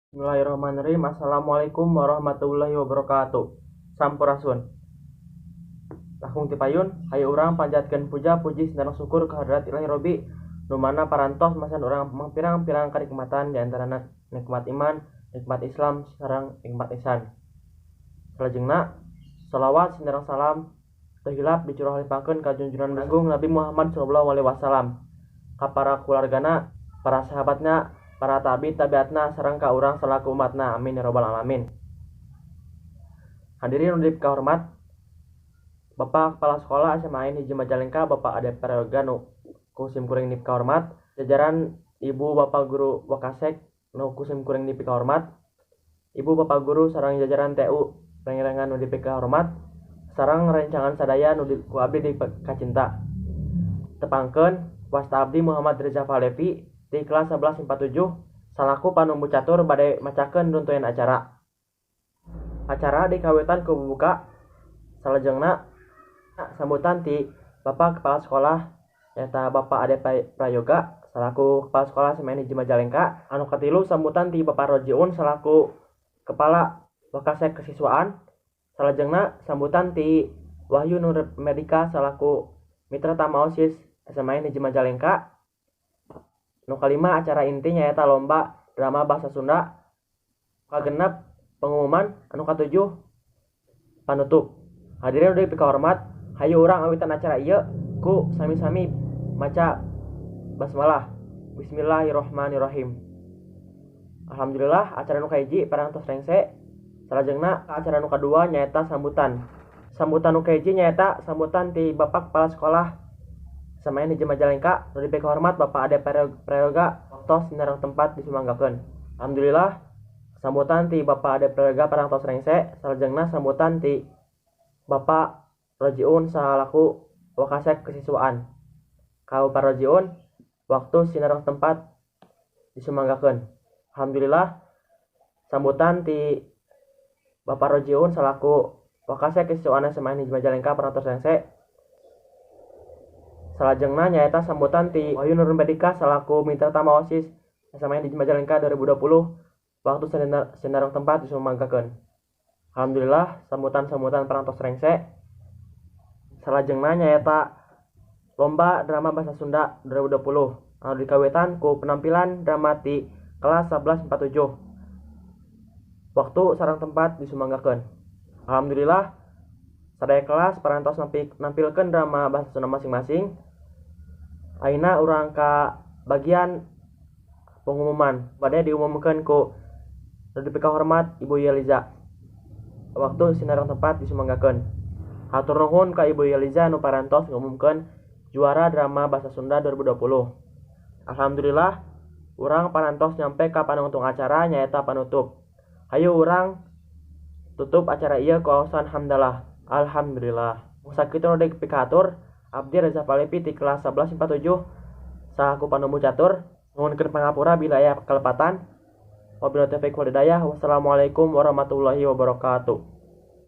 Bismillahirrahmanirrahim. Assalamualaikum warahmatullahi wabarakatuh. Sampurasun. Langkung ti payun, hayu urang panjatkeun puja puji sareng syukur kehadirat Ilahi Robbi nu mana parantos masihan urang mangpirang-pirang kanikmatan, diantarana nikmat iman, nikmat Islam, sareng nikmat ihsan. Salajengna, shalawat sareng salam teu hilap dicurah limpahkeun ka junjungan agung Nabi Muhammad sallallahu alaihi wasallam, ka para kulawargana, para sahabatna, para tabi tabiatna, sareng ka urang salaku umatna. Amin ya rabbal alamin. Hadirin nu dipikahormat, Bapak Kepala Sekolah SMA N 1 Majalengka, Bapak Ade Prayoga nu ku sim kuring dipikahormat, jajaran Ibu Bapak Guru Wakasek nu ku sim kuring dipikahormat, Ibu Bapak Guru sareng jajaran TU rengrengan nu dipikahormat, sareng rencangan sadaya nu ku abdi dipikacinta. Tepangkeun, wasta abdi Muhammad Reza Falevi di kelas 1147 salaku panumbu catur bade macakeun runtuyan acara. Acara dikawitan ku buka, salajengna sambutan ti Bapak Kepala Sekolah, nyaeta Bapak Ade Prayoga salaku Kepala Sekolah SMA N 1 Majalengka. Anu katilu, sambutan ti Bapak Rojiun salaku Kepala Wakasek Kesiswaan. Salajengna sambutan ti Wahyu Nur Medika salaku Mitra Tama OSIS SMA N 1 Majalengka. Nu kalima, acara inti, nyaeta lomba drama bahasa Sunda. Kagenep, pengumuman. Anu katujuh, panutup. Hadirin nu dipikahormat, hayu urang awitan acara ieu ku sami-sami maca basmalah. Bismillahirrahmanirrahim. Alhamdulillah, acara nu kahiji parantos rengse. Salajengna acara nu kadua, nyaeta sambutan. Sambutan nu kahiji nyaeta sambutan ti Bapak Kepala Sekolah SMA N 1 Majalengka, nu dipikahormat Bapak Ade Prayoga. Waktos sareng tempat disumanggakeun. Alhamdulillah, sambutan ti Bapak Ade Prayoga parantos rengse. Salajengna sambutan ti Bapak Rojiun salaku Wakasek Kesiswaan. Ka Bapak Rojiun, waktu sinareng tempat disumanggakeun. Alhamdulillah, sambutan ti Bapak Rojiun salaku Wakasek Kesiswaan SMA N 1 Majalengka parantos rengse. Salajengna nyaeta sambutan ti Wahyu Nurul Medika salaku Mitra Tama OSIS SMA N 1 Majalengka 2020. Waktu sinareng tempat disumanggakeun. Alhamdulillah, sambutan-sambutan parantos rengse. Salajengna nyaeta lomba drama bahasa Sunda 2020 anu dikawitan ku penampilan drama ti kelas 1147. Waktu sareng tempat disumanggakeun. Alhamdulillah, sadaya kelas parantos nampilkeun drama bahasa Sunda masing-masing. Ayeuna urang ka bagian pengumuman, bade diumumkeun ku nu dipikahormat Ibu Yeliza. Waktu sinareng tempat disumanggakeun. Hatur nuhun ka Ibu Yeliza nu parantos ngumumkeun juara drama bahasa Sunda 2020. Alhamdulillah, urang parantos nyampe ka panungtung acara, nyaeta panutup. Hayu urang tutup acara ieu ku aosan hamdalah. Alhamdulillah. Sakitu nu dipikahatur, abdi Reza Palevi ti kelas 1147 salaku panumbu catur nuhunkeun pangapura bila aya kalepatan. Wabillahi taufiq wal hidayah. Wassalamualaikum warahmatullahi wabarakatuh.